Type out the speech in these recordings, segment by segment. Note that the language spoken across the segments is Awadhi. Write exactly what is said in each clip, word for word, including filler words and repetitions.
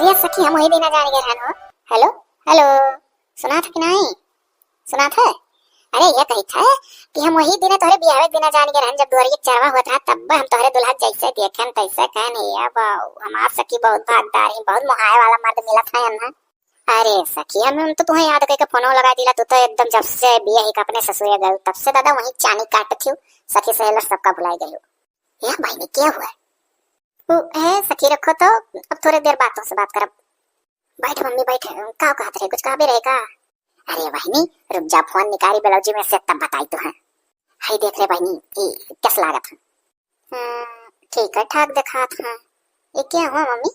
अरे सखी, हम वही दिना जान गए रहन हो। हेलो, हेलो, सुनात है कि नहीं? सुनात है? अरे, ये कही था कि हम वही दिना तोहरे बियाहे के दिना जान गए रहन, जब दुआरिया चरवा होत रहा, तब हम तोहरे दुल्हा जैसे देखेन तैसे कहन, "हे बाऊ, हमार सखी बहुत भागदार ही, बहुत मोहाए वाला मर्द मिलत है अन्हा।" अरे सखी, हम, हम तो तुम्हें याद करके फोनो लगा दिला, तू तो एकदम जब से बियाहे का अपने ससुरे गल, तब से दादा वहीं चानी काटत थी, सखी सहेलर सबका भुलाई गई। या बहिनी, क्या हुआ? ओ, ए सखी, रखो तो, अब थोड़े देर बाद तुमसे बात करब। बैठ मम्मी, बैठ। का कहत रहे, कुछ कहबे रहे का? अरे बहिनी, रुक जा, फोन निकारी ब्लाउजी में से, तब बताई तो है। हाय देख रे बहिनी, ई कस लागत है? हम्म, ठीक है, ठाक देखात है। ये क्या हुआ मम्मी?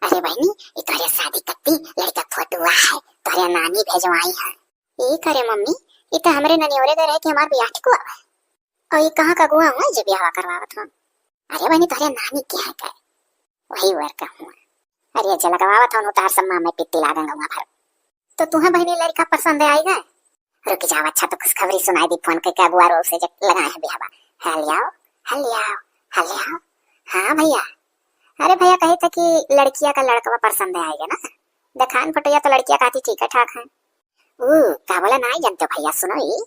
अरे बहिनी, ये तोहरे शादी कत्ती लड़का फोटुआ है, तोहरे नानी भेजवाई है। ये करे मम्मी, ये तो हमरे ननियोरे गए रहे कि हमार बियाह ठीक हुआ है। और ये कहाँ का गुआ हुआ जे बियाह करवावत हो? अरे बहिनी, तोहरे नानी के है का? वही वर का हुआ। अरे जे लगवावत हो उतार सब माँ में पित्ती लागन गवा भर। तो तुम्हें बहिनी लड़का पसंद आएगा? रुक जाओ, अच्छा तो खुशखबरी सुनाई दी, फोन करके अगुआ रोल से जे लगाए हैं बियाहवा। हेलो, हेलो, हेलो। हाँ भैया। अरे भैया, कहे थे कि लड़किया का लड़कवा पसंद आएगा ना, देखान फोटोया तो लड़किया कहती ठीक है ठाक है। ऊ, का बोला ना जानते हो भैया, सुनो ई,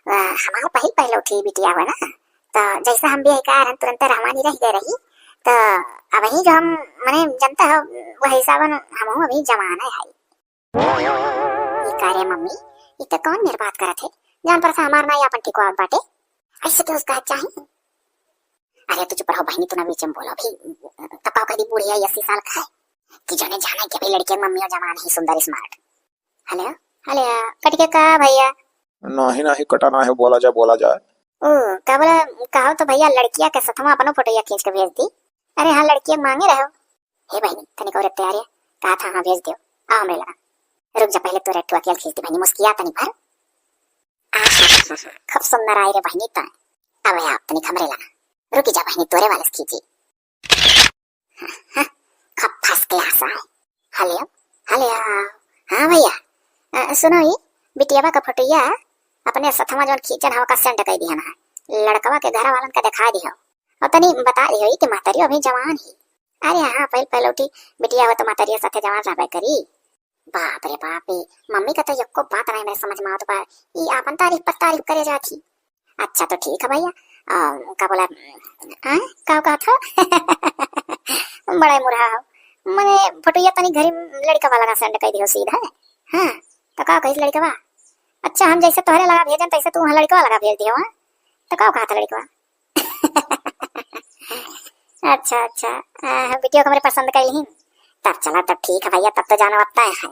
अ, हमार पहिल पहले उठी बिटिया हुआ ना, तो जैसा हम भी एक रहन तुरंत रहवानी रह गए रही, तो अब ही जो हम, मने जानते हो, वह हिसाबन हम अभी जवान है। ई का रे मम्मी, ई तो कौन मेर बात करत है? जान पर से हमार नाई आपन ठिकवावत बाटे। ऐसे तो उसका चाही। अरे तू चुप रहो बहिनी, तू ना बीच में बोलो भी। तब का कह दी बुढ़िया अस्सी साल का है कि जने जाने के भाई लड़के मम्मी और जवान ही सुंदर स्मार्ट। हेलो, हेलो, कट के का भैया? नाही, नाही, कटा ना है, बोला जा, बोला जा। ओ, का बोला, कहो तो भैया लड़किया के सथवा अपनो फोटोया खींच के भेज दी। अरे हाँ, लड़किया मांगे रहो। हे बहिनी, तनिक और तैयार है, कहा था हाँ भेज दियो, आओ हमरे लगा। रुक जा, पहले तोरे ठुआ के खींच दी बहिनी, मुस्किया तनी भर। आहा, खूब सुंदर आई रे बहिनी तै। अब आप तनिक हमरे लगा। रुकी जा बहिनी, तोरे वाले से खींची। हाँ, खूब फर्स्ट क्लास आए। हेलो, हेलो। हाँ भैया, अ, सुनो ई, बिटियावा का फोटोया अपने सथवा जौन खींचन हवा का सेंड कर दिहन है, लड़कवा के घर वालन का दिखा दिहो और तनी बता दिहो ई कि महतरियो अभी जवान ही। अरे हाँ, पहल पहल उठी बिटिया हो तो महतरिया साथे जवान रहबे करी। बाप रे बाप रे, मम्मी का तो यक्को बात नहीं मेरे समझ में आवत बा, ई आपन तारीफ पर तारीफ करे जाती। अच्छा तो ठीक है भैया, आ, का बोला, हाँ, का कहा था? बड़ा ही मुरहा हो। मने फोटोया तनी घरी लड़का वाला का सेंड कर दियो सीधा। हाँ, तो का कहिस लड़का बा? अच्छा, हम जैसे तोहरे लगा भेजन तैसे तू वहाँ लड़का वाला का भेज दियो, हाँ? तो का कहा था लड़का? अच्छा, अच्छा, आ, वीडियो को हमरे पसंद कर ली। तब चला, तब ठीक है भैया, तब तो जाना लगता है।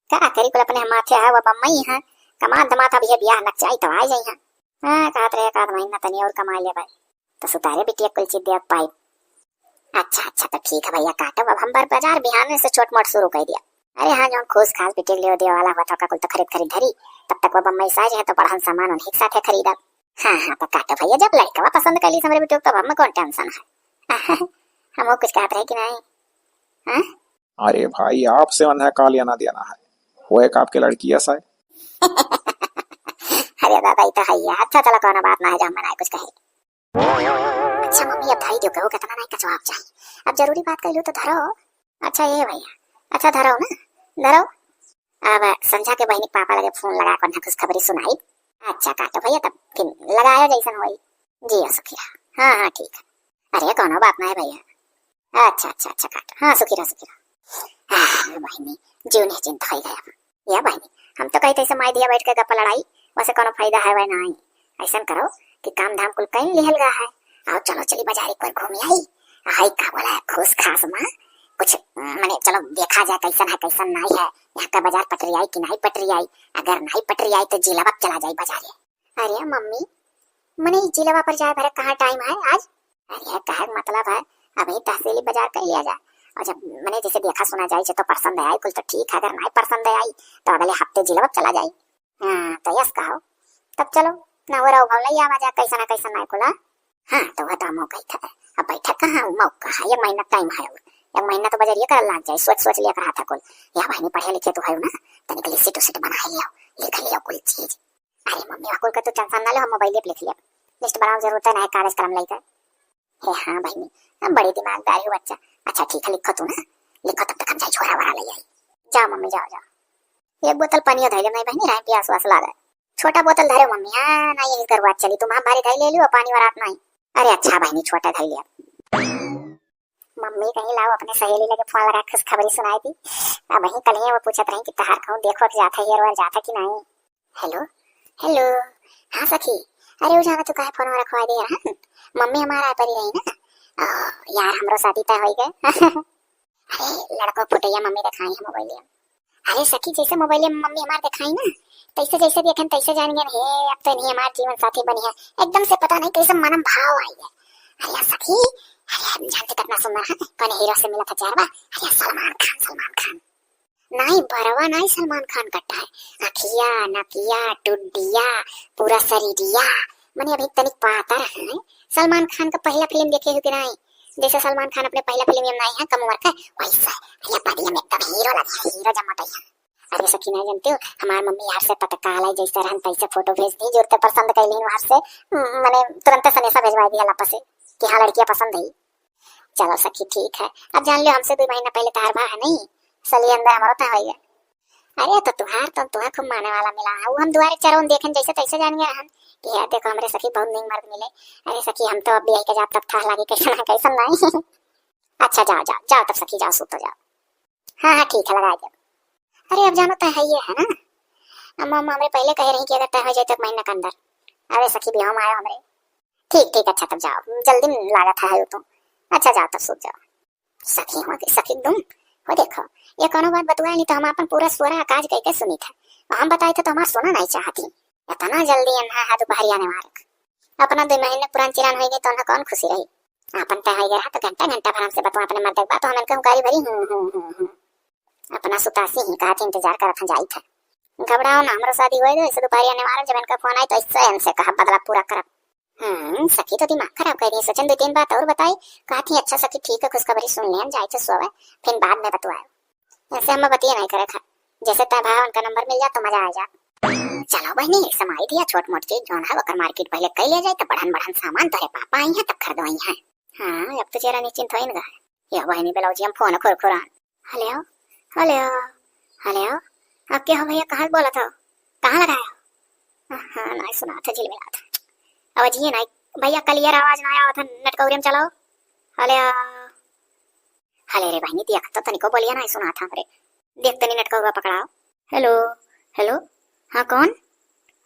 का करी कुल अपने माथे है, वो बम्मई है, कमात धमात अब ये बियाह नक जाई तो आ जाई है। हाँ, कहत रहे एक आध महीना तनी और कमा ले भाई, तो सुतारे बिटिया कुल चीज दे पाई। अच्छा, अच्छा, तो ठीक है भैया, काटब अब हम बर-, बाजार बिहान से छोट मोट शुरू कर दिया। अरे हाँ, जौन खूस खास बिटिया के लिए दे वाला हुआ था, का कुल तो खरीद खरीद धरी, तब तक वो बम्मई साज है तो बढ़न सामान उन्हीं के साथ है खरीदब। हाँ, हाँ, तो काटो भैया, जब लड़कवा पसंद कर ली हमरे बिटिया को, तब हमें कौन टेंशन है? हम वो कुछ कहत रहे कि नहीं? हाँ? अरे भाई, आपसे मन है का लेना देना है, वो एक आपके लड़की ऐसा है। अरे दादा, ई तो है ही है। अच्छा चलो, कोनो बात ना है, जो हम मना कुछ कहे। अच्छा मम्मी, अब धरी दियो, केहू कितना नहीं कचवाब चाही। अब जरूरी बात कह लो तो धरो। अच्छा ये भैया, अच्छा धरो ना, धरो। अब संझा के बहिनी पापा लगे फोन लगा कर खुशखबरी सुनाई। अच्छा काटो भैया, तब फिर लगायो जैसन होई। जी हाँ सुखी रहा। हाँ हाँ ठीक है। अरे कोनो बात ना है भैया। अच्छा अच्छा अच्छा काटो। हाँ सुखी रहा सुखी रहा। आह, बहिनी, जीव निश्चिंत हो गया। या बहिनी, हम तो कही तैसे माई धिया बैठ के गप्पा लड़ाई, वैसे कोनो फायदा है वह नहीं। ऐसन करो कि काम धाम कुल कहीं लिहल गा है, आओ चलो चली बाजार एक बार घूम आई। आई का बोला है खुश खास माँ, कुछ मने चलो देखा जाए कैसन है कैसन नहीं है, यहाँ का बाजार पटरी आई कि नहीं पटरी आई। अगर नहीं पटरी आई तो जिलावा चला जाए बाजारे। अरे मम्मी, मने ई जिलावा पर जाए भरे कहाँ टाइम है आज? अरे कहे के मतलब है, अभी तहसीली बाजार कर लिया जाए, और जब मने जैसे देखा सुना जाए तो पसंद आई कुल तो ठीक है, अगर नहीं पसंद आई तो अगले हफ्ते जिलावा चला जाए। हाँ तो यस कहो, तब चलो ना हो रहा भवलैया आवा जा कैसा ना कैसा ना कुला। हाँ तो वह तो हम कही था, अब बैठक कहाँ, मौका है, एक महीना टाइम है, एक महीना तो बजरिया कर लाग जाए, सोच सोच लिया कर हाथ कुल। या बहिनी पढ़े लिखे तो है ना, तनिक लिस्ट उसिट बना लियो, लिख लियो कुल चीज। अरे मम्मी, कुल का तो टेंशन ना लो, हम मोबाइल पे लिख लिया, लिस्ट बनाओ जरूरत है ना, कागज कलम लेकर। हे हाँ बहिनी, हम बड़ी दिमागदार हो बच्चा। अच्छा ठीक है, लिखो तू ना, लिखो, तब तक हम जाई छोरा वोरा ले आई। जाओ मम्मी, जाओ, जाओ। एक बोतल पानियो धइले नहीं बहिनी, रहे प्यास वास लागे। छोटा बोतल धरे मम्मी, हाँ, नहीं, यही करुआ चली, तुम हम भारी धई ले लियो, पानी वरात नहीं। अरे अच्छा बहिनी, छोटा धई लिया। मम्मी कहीं लाओ अपने सहेली लगे फोन लगा के खुशखबरी सुनाई दी। अब वहीं कल ही वो पूछत रही कि तहार कहूँ देखो कि जाता है, हेर वेर जाता कि नहीं। हेलो, हेलो। हाँ सखी, अरे वो जाना तू काहे फोन रखवा दे यार, हाँ? मम्मी हमारा परी रही ना। ओ, यार हमरो शादी तय होई गए। अरे लड़को फुटैया मम्मी देखाई है मोबाइल में। अरे सखी, जैसे मोबाइल में मम्मी हमार देखाई ना, तैसे जैसे देखन तैसे जान गए, हे अब तो नहीं हमार जीवन साथी बनी है। एकदम से पता नहीं कैसे मनम भाव आई है। अरे यार सखी, अरे हम जानते कितना सुंदर है, कौन हीरो से मिला था चार बार? अरे यार सलमान खान, सलमान खान। नहीं बरवा नहीं सलमान खान कट्टा है, अखिया नकिया टुड्डिया पूरा शरीरिया, मने अभी तनिक पातर है। सलमान खान का पहला फिल्म देखे हो कि नहीं? जैसे सलमान खान अपने पहला फिल्म में नहीं है कम उम्र का, वैसे। अरे बदिया में एकदम हीरो लगे, हीरो जमा है। अरे सखी नहीं जानते हो, हमार मम्मी यार से तत्काल है जैसे रहन तैसे फोटो भेज दी, जुरते पसंद कैलीन वहां से, म-, मने तुरंत संदेशा भेजवा दिया लपा से कि हाँ लड़कियां पसंद है। चलो सखी ठीक है, अब जान लियो हमसे दो महीना पहले तहार भा है नहीं, सली अंदर हमारो तय होइए। अरे तो तुहार तो तुहार खूब माने वाला मिला है, वो हम दुआरे चरोन देखें जैसे तैसे जान गए हन कि यार देखो हमरे सखी बहुत नीक मर्द मिले। अरे सखी हम तो अब भी यही के जाब तब था लागे कैसन है कैसन नहीं। अच्छा जाओ जाओ जाओ तब सखी जाओ सूतो जाओ। हाँ हाँ ठीक है लगा दे। अरे अब जानो तय है ये है ना, अम्मा अम्मा हमरे पहले कहे रही कि अगर तय हो जाए तो एक महीना के अंदर। अरे सखी बिहाव में आयो हमरे। ठीक ठीक अच्छा तब जाओ जल्दी लागत है तुम। अच्छा जाओ तब सूत जाओ। सखी हो कि सखी तुम हो देखो, ये कोनो बात बतुआ नहीं तो हम अपन पूरा सोरा काज कह के सुनी था, हम बताए थे तो हमार सुना नहीं चाहती। इतना जल्दी अन्हा है दोपहरिया ने मारक। अपना दो महीने पुरान चिरान होई गई तो उन्हें कौन खुशी रही? आपन तय होई गया तो घंटा घंटा भर हमसे बतवा अपने मर्द के बात तो हम इनका हुकारी भरी हूँ हूँ हूँ हूँ। अपना सुतासी ही कहा थी इंतजार करत हैं जाई था। घबराओ ना हमरो शादी होए दो, इसे दोपहरिया ने मारब जब इनका फोन आई तो इससे इनसे कहा बदला पूरा करब। हम्म सखी तो दिमाग खराब कर दी, सोचन दो तीन बात और बताई। कहा थी अच्छा सखी ठीक है खुशखबरी सुन लें जाए तो सोवे, फिर बाद में बतवाए। ऐसे हम बतिया नहीं करे खा, जैसे तय भाई उनका नंबर मिल जा तो मजा आ जा। चलो बहनी समाई दिया छोट मोट चीज जौन है वकर मार्केट पहले कई ले जाए तो बढ़न बढ़न सामान तोरे पापा आई है तब खरीदवाई है। हाँ अब तो जरा निश्चिंत हो इनका। या बहनी ब्लाउज हम फोन खुरखुरान। हेलो हेलो हेलो। आप के हो भैया कहाँ से बोलत हो? कहाँ लगाए हो? हाँ नहीं सुनात है झिलमिलात है। अब जिए नहीं भैया क्लियर आवाज ना आवत है नेट कवरेज में चलाओ। हेलो। हले रे बहिनी, देख तो तनिको बोलिया नाहीं सुनात हमरे। देख तनी नेटकौरवा पकड़ाओ। हेलो, हेलो, हाँ कौन?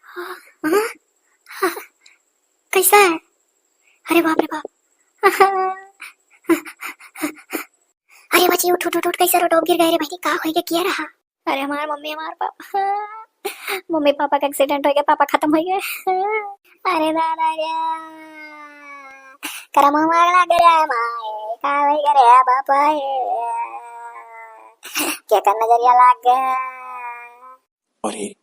हाँ, हाँ, हाँ, कैसा है? अरे बाप रे बाप। अरे बच्ची उठ उठ उठ उठ, कैसे रोड गिर गए रे बहिनी, का होइगे, किया रहा? अरे हमार मम्मी हमार पापा, मम्मी पापा का एक्सीडेंट होइगे, पापा खतम होइगे। अरे दादा रे, करम मार लाग रे माए, का होइगे रे बापा ए, के कर नजरिया लाग गया। अरे,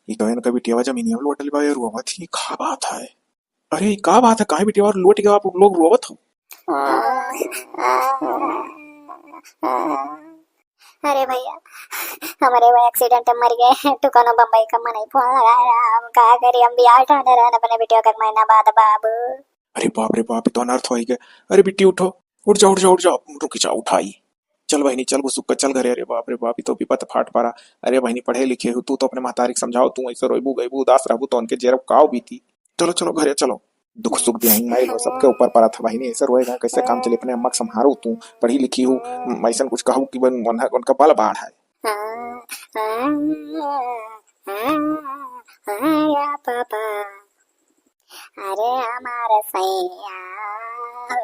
ई तो इनका बिटियावा जमीनिया में लोटल बा, ये रोवत ही, का बात है? अरे, ई का बात है? काहे बिटियावा लोट गया, आप लोग रोवत हो? अरे भैया, हमरे वो एक्सीडेंट में मर गए, तू कोनो बम्बई का मनई फोन लगाया, हम का करी, हम बियाह ठाने रहन अपने बिटिया का एक महीना बाद बाबू। अरे बाप रे बाप, ई तो अनर्थ होइगे। अरे बिट्टी उठो, उठ जा, उठ जा, उठ जा, रुक जा, उठाई। चल बहिनी, चल घुसुक के चल घरे। अरे बाप रे बाप, ई तो विपत फाट परा। अरे बहिनी, पढ़े लिखे हो, तू तो अपने महतारी के समझाओ, तू ऐसे रोइबू गइबू उदास रहबू तो उनके जेरब काव बीती। चलो चलो घरे चलो। दुख सुख दिहाई माई हो, सबके ऊपर परत है बहिनी, ऐसे रोएगा कैसे काम चली? अपने अम्मा के संभारो तू, पढ़ी लिखी हो, म, ऐसन कुछ कहू कि बन, उन्हें, उनका बल बाढ़ है। हाँ, हाँ, हाँ, हाँ, या पापा। अरे हमारे सैया हो।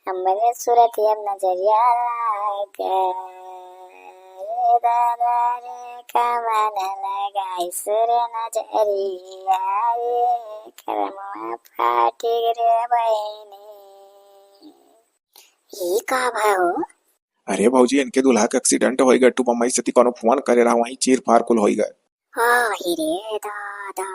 हमरे सूरतिया नजरिया लागे, ये दादा रे कमन लगाई सुर नजरिया, ये करमवा फाटी रे बहिनी। ई का भयो? अरे भौजी, इनके दूल्हा के एक्सीडेंट होइगे, तू बम्बई से ती कोनो फोन करे रहा, वहीं चीर फार कुल होइगे। आही रे दादा,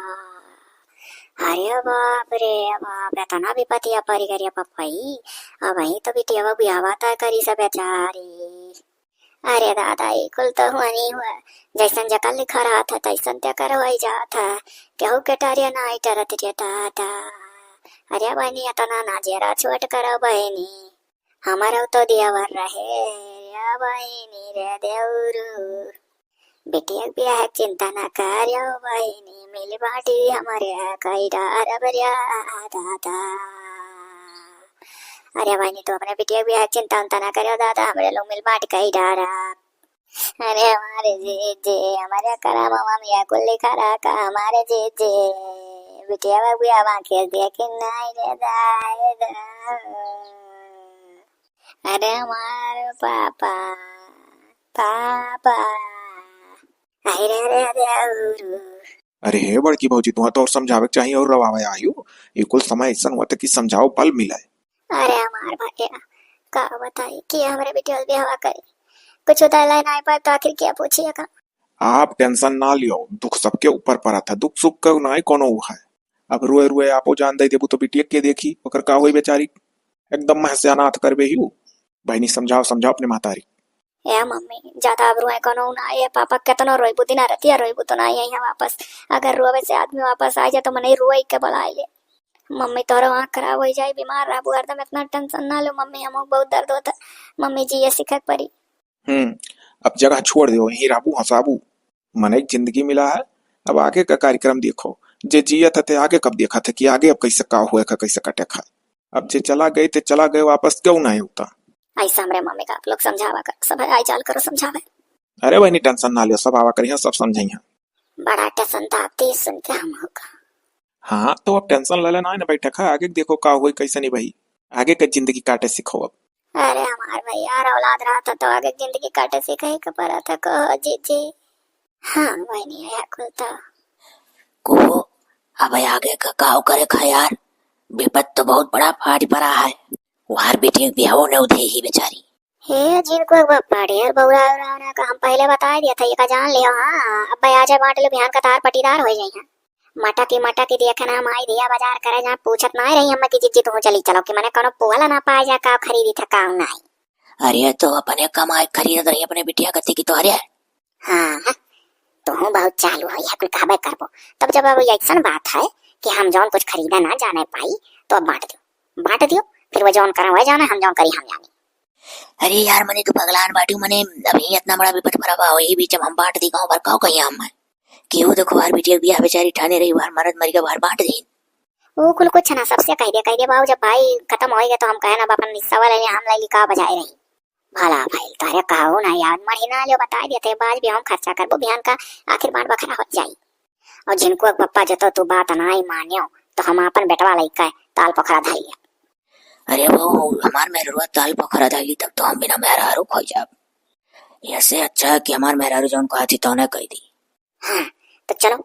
अरे बाप रे बाप, इतना विपतिया परि गए रे पप्पई। अबहीं तो बिटियावा बियाहवा तय करी से बेचारी। अरे दादा, ई कुल तो हुआ नहीं हुआ, जैसन जकर लिखा रहत है, तैसन तेकर होई जात है। केहू के टरे नाई टरत रे दादा। अरे बहिनी, एतना ना जेरा छोट करो बहिनी, हमरो तो देवर रहे रे बहिनी रे देउरू। बिटिया के बियाह के चिंता ना करियो बहिनी, मिल बाटी हमरे कई डारब रे दादा। अरे बहिनी, तू अपने बिटिया के बियाह के चिंता उंता ना करियो दादा, हमरे लोग मिल बाटी कई डारब। अरे हमारे जीजे, हमारे करमवा में या कुल लिखा रहा का हमारे जीजे। बिटिया के बियाह बाकी देखे नाई रे दादा। अरे हमार पापा, पापा। अरे, अरे, अरे, अरे। अरे हे बड़की भौजी, तुहा तो और समझावे के चाहिए और रवावे आयु। ये कुल समय ऐसन होत कि समझाओ बल मिले। अरे हमार भैया, का बताई कि हमरे बिटिया के बियाह करे, कुछ उतार लाई नाई पाए तो आखिर क्या पूछिए का? आप tension ना लियो, दुख सबके ऊपर पड़त है, दुख सुख का नाई कोनो ऊ है। अब रोए रोए आपो जान दे देबू तो बिटिया के देखी, ओकर का होई बेचारी, एकदम महसे अनाथ करबे ही ऊ। बहिनी समझाओ, समझाओ अपने महतारी। ए मम्मी, ज्यादा अब रोए कोनो ना, ए पापा केतनो रोइबू, दिना रतिया रोइबू तो ना आई है वापस। अगर रोवे से आदमी वापस आ जाए तो मने रोई के बुला ले। मम्मी तोरो आँख खराब हो जाए, बीमार रहबू हरदम, इतना tension ना लो मम्मी, हमहू बहुत दर्द होता। मम्मी जिए सीखे के पड़ी। हम्म, अब जगह छोड़ दो, यहीं रहबू हंसाबू। मने एक जिंदगी मिला है, अब आगे का कार्यक्रम देखो। जे जियत है ते आगे कब देखत है कि आगे अब कैसे का हुए का, कैसे कटे खा। अब जे चला गए ते चला गए, वापस क्यों ना होता। ऐसा हमरे मम्मी का आप लोग समझावा कर, सब है आई चाल करो समझावे। अरे बहिनी tension ना लियो, सब आवा करिहैं, सब समझइहैं। बड़ा tension दाबती सुन के हम होगा। हाँ तो अब tension ले लेना है ना बैठक है, आगे देखो का हुई कैसे नहीं बही, आगे के जिंदगी काटे सीखो अब। अरे हमार भैया, अरे औलाद रहा था तो आगे जिंदगी काटे सीखे के पड़ा था, कहो जीजी। हाँ बहिनी, या कुल तो। को अब आगे का काव करे खा यार, विपत तो बहुत बड़ा फाट पड़ा है। वहार बेटी बिहाव ने उधे ही बेचारी। हे जिनको एक बार पाड़े यार बौरा उरा ना का हम पहले बताए दिया था, ये का जान लियो। हाँ अब भाई आ जाए बांट लो, बिहान का तार पटीदार हो जाई है। मटकी मटकी देखे ना हम आई दिया बाजार करे, जहाँ पूछत ना रही हम कि जीजी तू चली चलो कि मने कोनो पुहला ना पाए जा का खरीदी था का नहीं। अरे तो अपने कमाई खरीदत रही अपने बिटिया गति की तोहरे। हाँ, तुहूँ बहुत चालू हो, यह कुल कहबे करबो। तब जब अब ऐसन बात है कि हम जौन कुछ खरीदा ना जाने पाई, तो अब बांट दियो, बांट दियो। फिर वो जौन करे वह जाने, हम जौन करी हम जानी। अरे यार, मने तू पगलान बाटू, मने अभी इतना बड़ा विपत पड़ा बा, वही बीच में हम बांट दी गाँव भर का कहिया हम। केहू देखो यार, बिटिया के बियाह बेचारी ठाने रही, बाहर मरद मर गया, बाहर बांट दी। वो कुल कुछ ना, सबसे कह दे, कह दे बाबू, जब भाई खत्म हो गए तो हम कहे ना, अपन हिस्सा वाले हम लाई लिखा बजाए रही। भला भइल, तोहरे कहू ना याद, महीना लियो बताइ देते, बाज भी हम खर्चा करबो, बिहान का आखिर बांट बखरा हो जाई। और जिनको एक पप्पा जतो तू बात नाई मान्यो, तो हम आपन बेटवा लइका ताल पोखरा धइले। अरे वो हमार मेहरुआ ताल पोखरा धइली, तब तो हम बिना मेहरारू खो जाब। ऐसे अच्छा है कि हमार मेहरारू जौन कहती तौने कह दी। हाँ, तो चलो,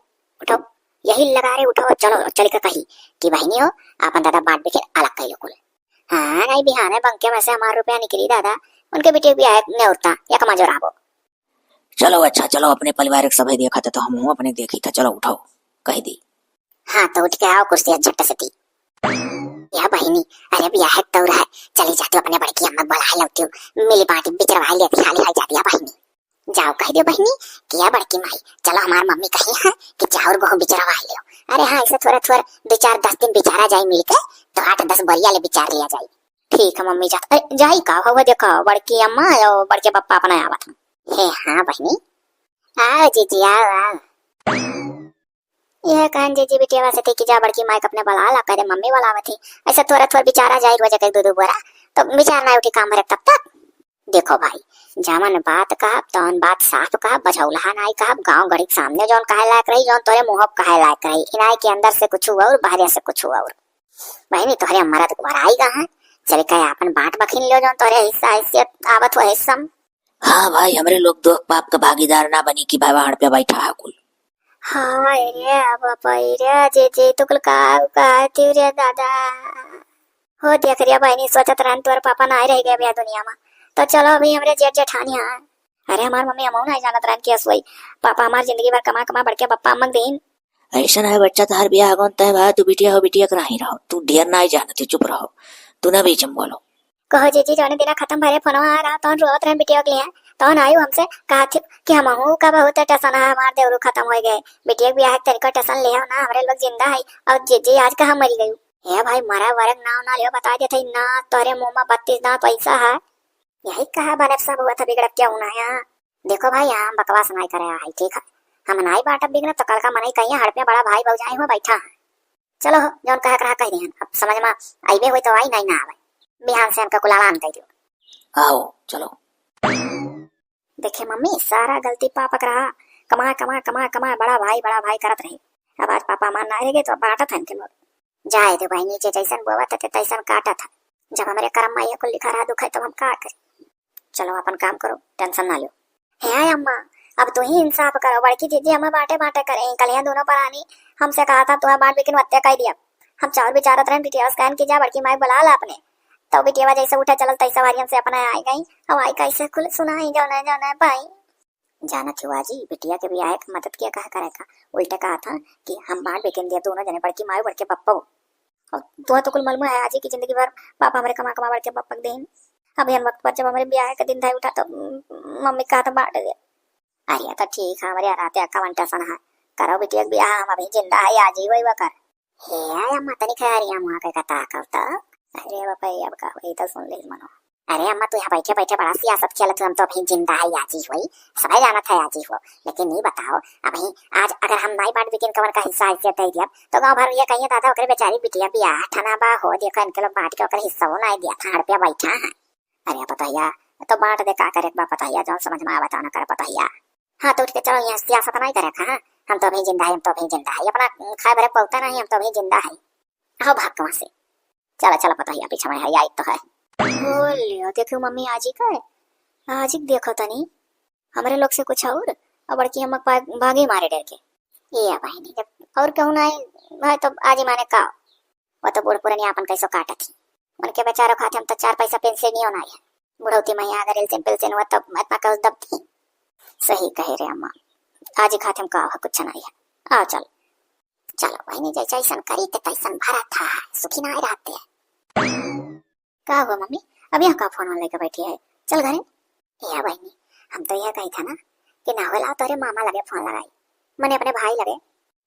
उठो, यही लगा रे, उठो, चलो, चल के कही कि बहिनी हो, आपन दादा बांट बिखेर अलग कइलो कुल। हाँ, नहीं बिहाने बंके में से हमार रुपया निकली दादा, उनके बेटी भी आए न्योता, या कमा जो रहबो। चलो अच्छा, चलो अपने परिवार के सभे देखा था, तो हम हूँ अपने देखी था, चलो उठो, कह दी। हाँ, तो उठ के आओ कुर्सी झट से ती। या बहिनी, अरे बियाह है तौर है, चली जाती अपने बड़की अम्मा बुला लेती, मिली बाटी बिचरवा लेती, हाली हाली जाती है बहिनी। जाओ कह दे बहिनी कि या बड़की माई, चलो हमार मम्मी कही है कि चाउर गेहूं बिचरवा लियो। अरे हाँ, ऐसे थोड़ा थोड़ा दो चार दस दिन बिचारा जाई मिलके, तो आठ दस बोरिया ले बिचार लिया जाई। ठीक है मम्मी, जा। अरे जाई का हुआ, देखो बड़की अम्मा और बड़के पप्पा अपना आवत हैं। हे हाँ बहिनी, आओ जीजी आओ आओ। यह कहन जीजी बिटिया से थी कि जा बड़की माई के अपने बुला ला, कह दे मम्मी बुलावत थी। ऐसे थोड़ा थोड़ा बिचारा जाई रोज एक एक दो दो बोरा, तो बिचार ना उठी काम भरे तब तक। देखो भाई, जवन बात कहब, तवन बात साफ कहब, बझौलहा नाई कहब, गाँव गढ़ी के सामने जौन कहे लायक रही, जौन तोरे मुँह पे कहे लायक रही, इनाई के अंदर से कुछ और, बाहरे से कुछ और। बहिनी, तोहरे मरद वराई गा हैं, चल के आपन बांट बखिन लियो, जौन तोहरे हिस्सा, हैसियत आवत हो हिस्सा में। हाँ भाई, हमरे लोग दोख पाप का भागीदार ना बनी कि भाई बाहर पे बैठा है कुल। हाय रे, अब पई रे, जे, जे, तू कुल का, का, तू रे दादा। हो देख रे बहिनी, सोचत रहन तोर पापा ना रह गए भैया दुनिया में। तो चलो अभी हमरे जेठ जेठानी है। अरे हमार मम्मी हमहू ना जानत रहन कि असोई। पापा हमार जिंदगी भर कमा कमा बड़के पप्पा अम्मा के दीन। ऐसा ना है बच्चा, तहार बियाह कौन तय बा, तू बिटिया हो, बिटिया के नहीं रहो, तू ढेर ना ही जानत हो, चुप रहो, तू ना बीच में बोलो। कहो जीजी, जौने दिना खत्म भरे फोनवा आ रहा, तौन रोवत रहन बिटिया के लिए। तउ नाई हमसे कहत ही कि हमहू का बहुत टेंशन है, हमार देवरू खतम होइ गए, बिटिया के बियाह के तनिको टेंशन लेहउ ना, हमरे लोग जिंदा है, अउर जीजी आज कहाँ मरी गयू। ए भाई, मरा वरक नाव ना लियो, बताइ देत ही ना, तोहरे मुँह मा बत्तीस दाँत पैसा है। यही कहा बने सब हुआ था बिगड़त क्यों ना है। देखो भाई, यहाँ हम बकवास नाई करे है, ठीक है? हम नाई बाटब बिगड़ब तो कल का मनई कहिया हड़पे बड़ा भाई भौजाई हुआ बैठा है। चलो हो, जौन कहे के रहा कह दिहन, अब समझ मा अइबे होई तो आई, नाई ना आवे। बिहान से हमका कुल आराम दे दियो। आओ, चलो। देखे मम्मी, सारा गलती पापा के रहा, कमा, कमा, कमा, कमा, बड़ा भाई, बड़ा भाई करत रहे। अब आज पापा हमार नाई रह गए तो अब बाटत है इनके लोग। जाए दे भाई, नीचे जैसन बोवा तते तैसन काटत है। जब हमरे करम मा ये कुल लिखा रहा दुख है तब हम का करी? चलो अपन काम करो, टेंशन ना लो। हे अम्मा, अब तू ही इंसाफ करो, बड़की दीदी हमें बाटे बाटे करे, कलिया दोनों परानी हमसे कहा था तुम्हें बांट बिकिन वत्या कह दिया। हम चाउर बिचारत रहन, बिटिया से कहन कि जा बड़की माई बुला ला अपने। तो बिटिया जैसे उठे चलल तैसे हरियन से अपने आई गई। अब आई कैसे खुल सुनाई जौने जौने भाई। जानत ही आजी, बिटिया के बियाह के मदद किया कहा करे का, उल्टे कहा था कि हम बांट बिकिन दिया दोनों जने, बड़की माई बड़के पप्पा। और तुहा तो कुल मालूम है आजी कि जिंदगी भर पापा हमरे कमा कमा बड़के पप्पा के देन। अब यन वक्त पर जब हमरे बियाह के दिन धाई उठा तो मम्मी कहा था बांट दे। अरे तो ठीक है, हमरे राते अक्का वन टेंशन है, करो बिटिया के बियाह, हम अभी जिंदा है आजी वही वकर। हे अम्मा, तनी खैरिया मुआ के कथा कब तो। अरे बापा, अब का होई तो सुन ले मनो। अरे अम्मा, तू यहाँ बैठे बैठे बड़ा सियासत खेलत, हम तो अभी जिंदा है आजी हुई, सबै जानत है आजी हो। लेकिन नहीं बताओ, अभी आज अगर हम नाई बांट बिकिन कवन का हिस्सा ऐसे दे दिया तो गांव भर ये कहिए दादा ओकरे बेचारी बिटिया बियाह ठना बा हो, देखो इनके लोग बांट के ओकरे हिस्सा वो नाई दिया था, हड़पिया बैठा है। अरे पतोहिया, तो बांट दे, का करे बा पतोहिया, जौन समझ मा आवा तौन करे पतोहिया। हाँ तो उठ के चलो, यहाँ सियासत नाई करे का, हाँ? हम तो अभी जिंदा है, हम तो अभी जिंदा है, अपना खाए भरे पौता नहीं, हम तो अभी जिंदा है। आओ भाग वहाँ से। चला, चला, पता ही आप पीछे में है, आई तो है। बोलियो, देखियो मम्मी, आजी का है? आजी के देखो तनी, हमरे लोग से कुछ और, और बड़की अम्मा के पास भागी मारे डर के। ए बहिनी, जब और कहूँ ना है, भाई तो आजी माने का? वो तो बूढ़ पुरनिया अपन कैसो काटत ही। उनके बेचारो खाते हम तो चार पैसा पेंशनियो ना है। बुढ़ौती में यहाँ अगर इल्सिन पिल्सिन हुआ तो इतना कल दबती। सही कहे रे अम्मा, आजी खाते हम का हुआ, कुछ ना है। आओ चल। चलो बहिनी, जैसा ऐसन करी के तैसन भरा था, सुखी ना रहते। का हुआ मम्मी, अब यहाँ का फोन लेके बैठी है, चल घरे। ए बहिनी, हम तो यह कही था ना कि ना होला तोरे मामा लगे फोन लगाई, मने अपने भाई लगे,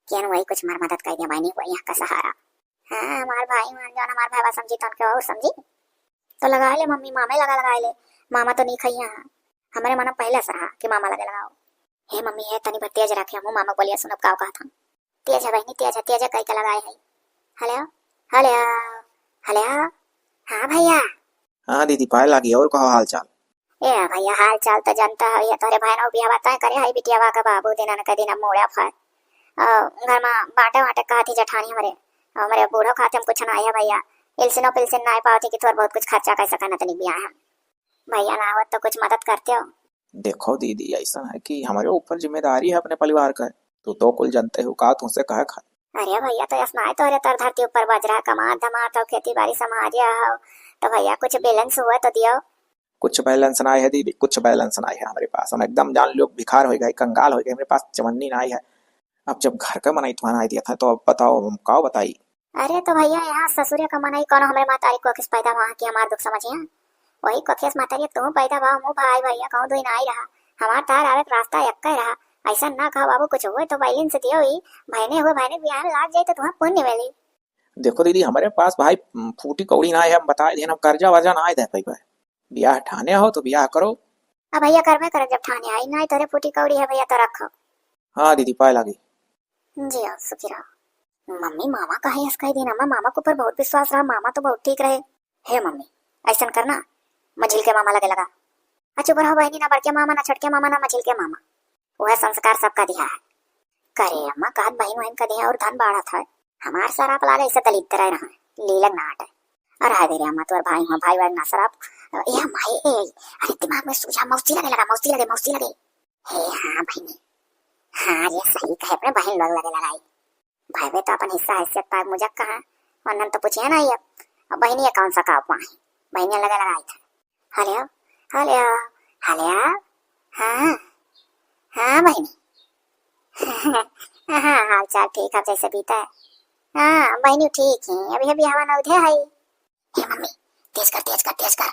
कियन वही कुछ मार मदद कर दिया बहिनी, वही यहाँ का सहारा। हाँ, हमार भाई मान जाओ, हमार भाई बा समझी तो उनके वहू समझी। तो लगा ले मम्मी, मामा लगा लगा ले, मामा तो नहीं खैया है। हमारे मन पहले से रहा कि मामा लगे लगाओ। हे मम्मी, हे तनी भर तेज रखे, हमहू मामा बोलिया सुनब का कहा था। तेज है बहिनी, तेज है, तेज है, कह के लगाए है। हेलो, हेलो, हेलो। हाँ भैया। हाँ दीदी, पाए लागी, और कहो हाल चाल? ए भैया, हाल चाल तो जानता है, ये तोरे भाई ने बियाह तय करे है, बिटिया का बाबू दिन के दिन मुड़ा फर। और घर में बाटे वाटे कहा थी जेठानी हमरे, हमरे बूढ़ो खाते हम कुछ ना आया भैया, इल्सिनो पिल्सिन ना पावती कि थोड़ा बहुत कुछ खर्चा कर सका न तनी बियाह हम। भैया ना आवत तो कुछ मदद करते हो। देखो दीदी, ऐसा है कि हमारे ऊपर जिम्मेदारी है अपने परिवार का, तू तो कुल जानते हो का, तुमसे कहे खा। अरे भैया, तो यस नाय तोहरे तर धरती ऊपर बजरा कमात धमात हो, खेती बाड़ी संभारिया हो, तो भैया कुछ बैलेंस हुआ तो दियो। कुछ बैलेंस ना है दीदी, कुछ बैलेंस ना है हमारे पास। हम एकदम जान लो भिखार हो गए, कंगाल हो गए, हमारे पास चवन्नी ना है। अब जब घर का मनाई तुम्हारा ना दिया था तो अब बताओ हम का बताई। अरे तो भैया, यहाँ ससुरे का मनई कौनो हमरे महतारी कोखिस पैदा वहाँ की हमार दुख समझिया। वही कोखिस महतारी तू पैदा बा, मुँह भाई भैया कहूँ दुई ना आई रहा। हमार तार आवे के रास्ता एक्के रहा। ऐसा ना कहो बाबू, कुछ हुए तो बैलेंस दियो ही, बहने हुए बहने बियाह में लाग जाए तो तुम्हें पुण्य मिली। देखो दीदी, हमारे पास भाई फूटी कौड़ी ना है, हम बताए देन, हम कर्जा वर्जा ना है दे पाई भाई। बियाह ठाने हो तो बियाह करो। अब भैया करबे करब जब ठाने आई, ना तोरे फूटी कौड़ी है भैया तो रखो। हाँ दीदी, पाए लागी। जियो, सुखी रहो। मम्मी, मामा काहे ऐस कह देना? मामा, मामा के ऊपर बहुत विश्वास रहा, मामा तो बहुत ठीक रहे। हे मम्मी, ऐसन करना, मझिल के मामा लगे लगा। आ चुप रहो बहिनी, ना बड़के मामा, ना छोटके मामा, ना मझिल के मामा। वह संस्कार सबका दिया है। करे अम्मा, कहत बहिन वहिन का दिया और धन बाढ़त है। हमार सराप लागे ऐसे दलिद्र रहे, लीलन ना हटे। और हाय दे रे अम्मा, तोर भाई हुआ, भाई वाई ना सराप। ए अम्मा, ए, ए, अरे दिमाग में सूझा, मौसी लगे लगा, मौसी लगे, मौसी लगे। हे हाँ बहिनी, हाँ ये सही कहे, अपने बहन लोग लगे लगाई। भाई वे तो अपन हिस्सा हैसियत पाग मुझे कहा, वरना तो पूछे ना ये। अब बहिनी ये कौन सा काव पाए, बहिनी लगे लगाई था। हेलो, हेलो, हेलो। हाँ, हाँ बहिनी। हाँ, हाल चाल ठीक है, जैसे बीता है। हाँ बहिनी ठीक है, अभी अभी हवा नौधे है। हे मम्मी, तेज कर, तेज कर, तेज कर।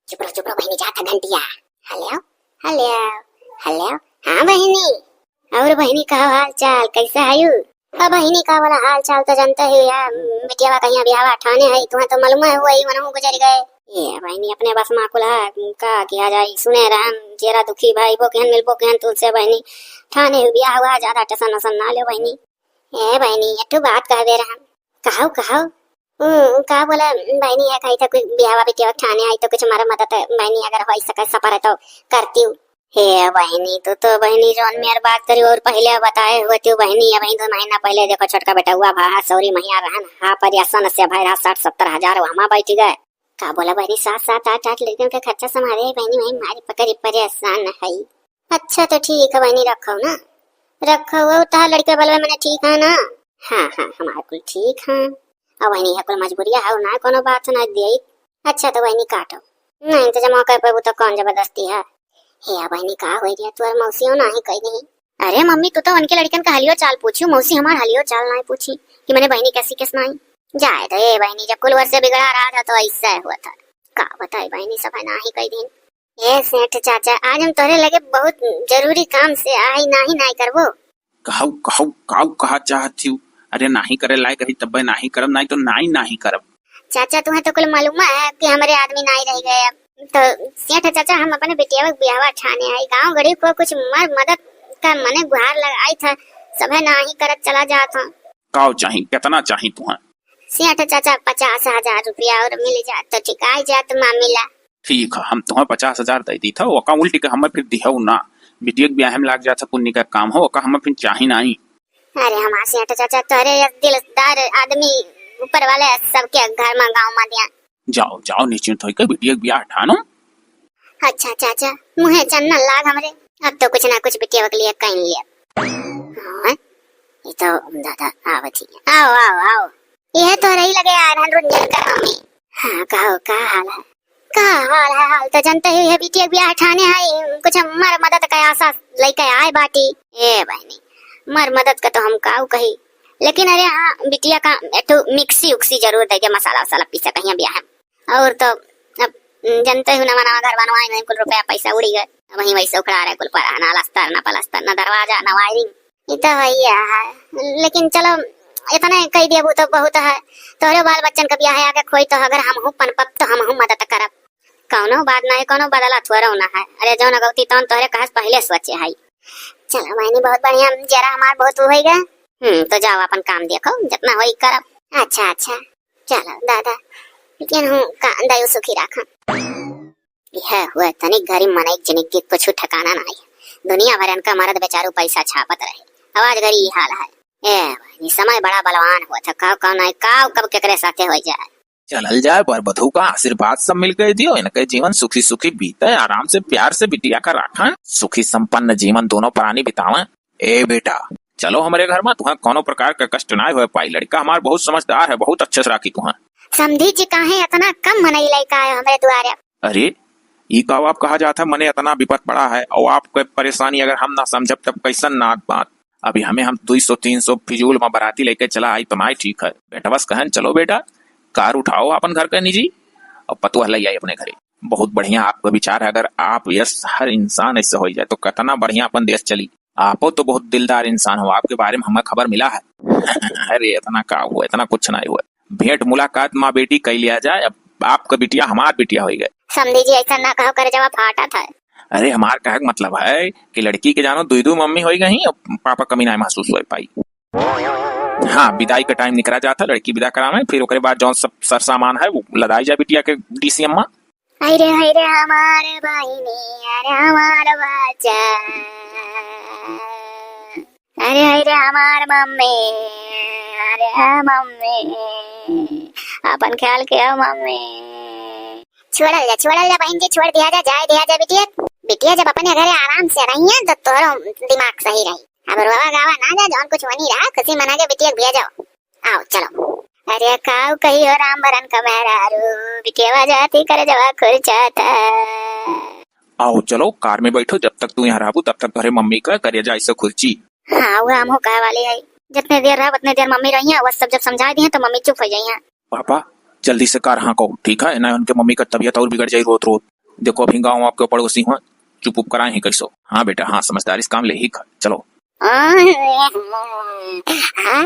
चुप रहो, चुप रहो बहिनी, जात है घंटिया। हेलो, हेलो, हेलो। हाँ बहिनी। और बहिनी, का हाल चाल, कैसे हयू? अब बहिनी, का बोला, हाल चाल तो जानते ही है, बिटियावा कहिया बियाहवा ठाने है, तुहें तो मालूम है, वही मनहु गुजर गए। ए बहिनी, अपने बस मा कुल है, का किया जाए, सुने रहन, जेरा दुखी भाई, बो केहन मिलबो केहन तुलसे बहिनी, ठाने हू बियाह हुआ, ज्यादा टेंशन वेंशन ना लो बहिनी। ए बहिनी, एक ठो बात कहबे रहन। कहो, कहो। हम्म, का बोला बहिनी, है कही तो कोई बियाहवा बिटियावा ठाने आई तो कुछ हमारा मदद बहिनी अगर हो सके सपर है तो करती हूँ। हे बहिनी, तू तो बहिनी जौन मेर बात करी और पहिले बताए होती हूँ बहिनी, अबहीं दो महीना पहिले देखो छोटका बेटा हुआ भा सौरी महिया रहन, हाँ पर या समस्या भय रहा, साठ सत्तर हजार वहाँ बैठ गए। का बोला बहिनी, सात सात आठ आठ लड़कियों के खर्चा संभाले है बहिनी, वही मारी पकड़ी परेशान है। अच्छा तो ठीक है बहिनी, रखो ना, रखो। वो तहार लड़के बलवे मने ठीक है ना? हाँ हाँ, हमारे कुल ठीक है। अब बहिनी है कुल मजबूरिया है, ना कोनो बात ना दे। अच्छा तो बहिनी काटो, नहीं इंतजाम कर पाबू तो कौन जबरदस्ती है? हे बहिनी, का होई रे, तोर मौसियो नाही कही नहीं। अरे मम्मी, तू तो उनके लड़कन का हलियो चाल पूछी, मौसी हमार हलियो चाल नाही पूछी कि मने बहिनी कैसी कैस नाही। जाए दे ए बहिनी, जब कुल वर्ष से बिगड़ा रहा था तो ऐसा हुआ था। का बताई बहिनी, सब है नाही कही दिन। ए सेठ चाचा, आज हम तोहरे लगे बहुत जरूरी काम से आई, नाही नाही करबो। कहू, कहू, काऊ कहा चाहत थी? अरे नाही करे लायक रही तब्बे नाही करब, नाही तो नाही, नाही करब। चाचा, तुम्हें तो कुल मालूम है कि हमारे आदमी नाही रह गए। तो सेठ चाचा, हम अपने बिटिया के बियाहवा ठाने आई, गाँव गरीब को कुछ मर मदद का मने गुहार लगाई था, सभे नाही करत चला जात हो। काऊ चाही, कितना चाही तुम्हें? सेठ चाचा, पचास हजार रुपया और मिल जात तो ठीक आई जात मामिला। ठीक है, हम तुम्हें पचास हजार दे दी था, ओका उल्टी के हमें फिर दिहऊ ना। बिटिया के ब्याह में लाग जात पुण्य का काम हो, ओका हमें फिर चाही नाही। अरे हमार सेठ चाचा, तोहरे यस दिलदार आदमी ऊपर वाले सबके घर में गाँव में दिया। जाओ, जाओ, निश्चिंत होइके बिटिया के ब्याह ठानो। अच्छा चाचा, मुँहे चन्ना लाग हमरे, अब तो कुछ ना कुछ बिटिया के लिए कहीं लिया। हाँ, ये तो दादा आवत ही। आओ, आओ, आओ। यह तो रही लगे आ रहन रुंझन का मम्मी। हाँ, कहो, का हाल है? का हाल है? हाल तो जानते ही है, बिटिया के ब्याह ठाने है, कुछ मर मदद का आशा लेके आए बाटी। ए बहनी, मर मदद का तो हम काऊ कही, लेकिन अरे हाँ, बिटिया का एक ठो मिक्सी उक्सी जरूर देके मसाला वसाला पीसा कहीं ब्याह में। और तो अब जानते हो, नवा नवा घर बनवाए नहीं, कुल रुपया पैसा उड़ी गए। अब वहीं वैसे उखड़ा रहे कुल पर, ना अलस्तर, ना पलस्तर, ना दरवाजा, ना वायरिंग। ये तो है ही है, लेकिन चलो, इतने कह दिया वो तो बहुत है। तोहरे बाल बच्चन का ब्याह आगे खोई तो अगर हम हूँ पनपब तो हम हूँ मदद करब। कौनो बात नहीं, कौनो बदला थोड़ा ना है। अरे जौन अगौती तौन तोहरे कहस पहले सोचे है। चलो बहनी, बहुत बढ़िया, जरा हमार बहुत हो गए। हम्म, तो जाओ अपन काम देखो, जितना होई करब। अच्छा, अच्छा, चलो दादा, लेकिन हूँ का दयु सुखी राखा। यह हुआ तनिक घरी मनई जिनिक के कुछ ठिकाना नाही। दुनिया भरन का मर्द बेचारू पैसा छापत रहे। अब आज घरी ई हाल है। ए, ई समय बड़ा बलवान होत है। काव, काव नाही, काव कब केकरे साथे हो जाए। चलल जाए, बर बधू का आशीर्वाद सब मिल के दियो, इनके जीवन सुखी सुखी बीते, आराम से प्यार से बिटिया का राखा, सुखी संपन्न जीवन दोनों प्राणी बितावे। ए बेटा, चलो हमरे घर में, तुहें कौनो प्रकार का कष्ट ना होए पाई। लड़का हमार बहुत समझदार है, बहुत अच्छे से राखी तुहें। समधी जी, काहे इतना कम मनई लइका आयो हमरे दुआरे? अरे, ई का आप कहा जात है, मने इतना विपत पड़ा है और आपके परेशानी अगर हम ना समझब तब कैसन नात बात। अभी हमें हम दुई सौ तीन सौ फिजूल में बराती लेके चला आई तो ना ठीक है। बेटवस कहन, चलो बेटा, कार उठाओ अपन घर के निजी और पतुआ ले आई अपने घरे। बहुत बढ़िया आपका विचार है। अगर आप यस हर इंसान ऐसे हो जाए तो कितना बढ़िया अपन देश चली। आपो तो बहुत दिलदार इंसान हो, आपके बारे में हमें खबर मिला है। अरे इतना का हुआ, इतना कुछ नहीं हुआ। भेंट मुलाकात माँ बेटी कई लिया जाए। अब आपका बिटिया हमार बिटिया हो गए। समधी जी, ऐसा ना कहो, करे जवा फाटा था। अरे हमार कहे का मतलब है कि लड़की के जानो दुई दुई मम्मी हो गई और पापा कमी ना महसूस हो पाई। हाँ, विदाई का टाइम निकला जाता, लड़की विदा करावे, फिर ओकरे बाद जौन सब सर सामान है वो लदाई जाए बिटिया के डीसीएम में। हाय रे, हाय रे, हमार बहिनी, अरे हमार बच्चा, अरे हाय रे, हमार मम्मी, अरे मम्मी, अपन ख्याल के हो मम्मी। छोड़ल जा, छोड़ल जा बहन जी, छोड़ दिया जा, जाए दिया जा बिटिया। बिटिया जब अपने घरे आराम से रही है तो तोरो दिमाग सही रही। अब रोवा गावा ना जा, जौन कुछ वनी रहा, खुशी मना के बिटिया के भेजो। आओ, चलो। अरे काऊ कही हो राम भरन का मेहरारू, बिटिया जाती करे जवा खुरचा था। आओ, चलो, कार में बैठो, जब तक तू यहाँ रहबू, तब तक तोहरे मम्मी का करेजा ऐसे खुरची। हाँ, वो हमहू कहे वाली है, जितने देर रहब, उतने देर मम्मी रही हैं, वो सब जब समझा दी हैं, तो मम्मी चुप हो जाई हैं। पापा, जल्दी से कार हाँको, ठीक है ना, उनके मम्मी का तबीयत और बिगड़ जाई रोत रोत। देखो, अभी गाँव आपके पड़ोसी हुआ, चुप उप कराए ही कैसो। हाँ बेटा, हाँ, समझदारी से काम ले ही कर। चलो। हाँ, हाँ, हाँ,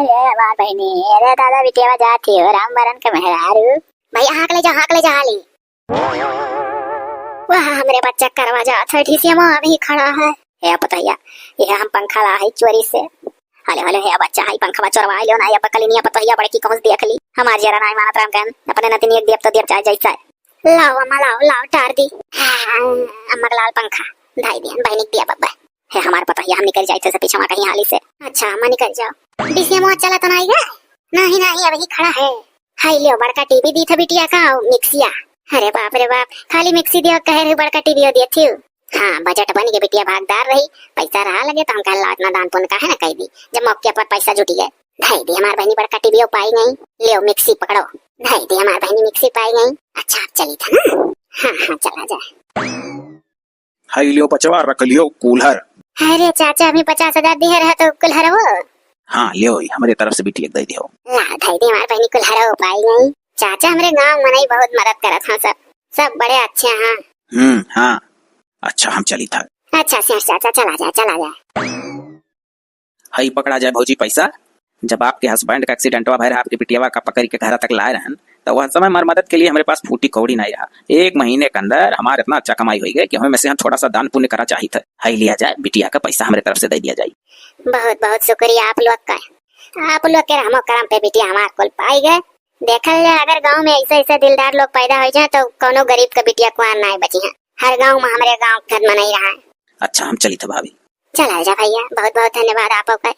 ये बात बहिनी, अरे दादा, बिटिया जात ही हो, राम बरन के मेहरारू। भैया, हाँक ले जा, हाँक ले जा हाली। वाह, हमरे बच्चा करवा जात है, डीसीएम अभी खड़ा है। हे पतोहिया, ये हम पंखा ला है चोरी से। हले, हले, हे बच्चा, हाई पंखवा चोरवा लियो ना, ये बकलिनिया पतोहिया बड़की कहूँ से देख ली। हमार जरा नाई मानत राम कहन, अपने नतिनी एक देव तो देव चाहे जैसा है। लाओ अम्मा, लाओ, लाओ, टार दी। हाँ, अम्मा का लाल पंखा, धाई दियन, भाई निक दिया बब्बा। हे हमार पतोहिया, हम निकल जाए थे से पीछे वहाँ कहीं हाली से। अच्छा, अम्मा निकल जाओ। डीसीएम चला तो नाई गा? नहीं, नहीं, अभी खड़ा है। हाई लियो, बड़का टीवी दी था बिटिया का, और मिक्सिया। अरे बाप रे बाप, खाली मिक्सी दियो, कहे रही बड़का टीवी दियो थी। हाँ, बजट बन गए बिटिया, भागदार रही, पैसा रहा लगे तो हम कहला इतना दान पुण्य काहे ना कह दी, जब मौके पर पैसा जुटी गए। धाई दी हमार बहनी बड़का टीवी पाई गई, लियो मिक्सी पकड़ो। धाई दी हमार बहनी मिक्सी पाई गई। अच्छा, आप चली था ना? हाँ, हाँ, चला जाए। हाई लियो बचवा, रख लियो कूल्हर। अरे चाचा, अभी पचास हजार दिहे रहे तो कुल्हर वो। हाँ, लियो, ई हमरे तरफ से बिटिया के दे दियो। ला, धाई दी हमार बहनी कुल्हर वो पाई गई। चाचा, हमरे गांव मनई बहुत मदद करत हैं सब, सब बड़े अच्छे हैं। हम्म, हाँ, अच्छा, हम चली था। अच्छा, सेठ चाचा, चला जाए, चला जाए। हई पकड़ा जाए भौजी पैसा। जब आपके हस्बैंड का एक्सीडेंटवा भय रहा, आपके बिटियावा का पकड़ के घर तक लाए रहन, तो वह समय हमार मदद के लिए हमरे पास फूटी कौड़ी नहीं रहा। एक महीने के अंदर हमार इतना अच्छा कमाई हो गए कि हमें में से हम थोड़ा सा दान पुण्य करा चाहिए था। हई लिया जाए, बिटिया का पैसा हमरे तरफ से दे दिया जाए। बहुत बहुत शुक्रिया आप लोग का, आप लोग के रहमो करम पे बिटिया हमार कुल पाई गए। देखल जाए, अगर गांव में ऐसे ऐसे दिलदार लोग पैदा हो जाए तो कोनो गरीब का बिटिया कुआर ना बची है। हर गांव में हमरे गांव के घर मनई रहा है। अच्छा, हम चली था भाभी। चला जा भैया, बहुत बहुत धन्यवाद आप का।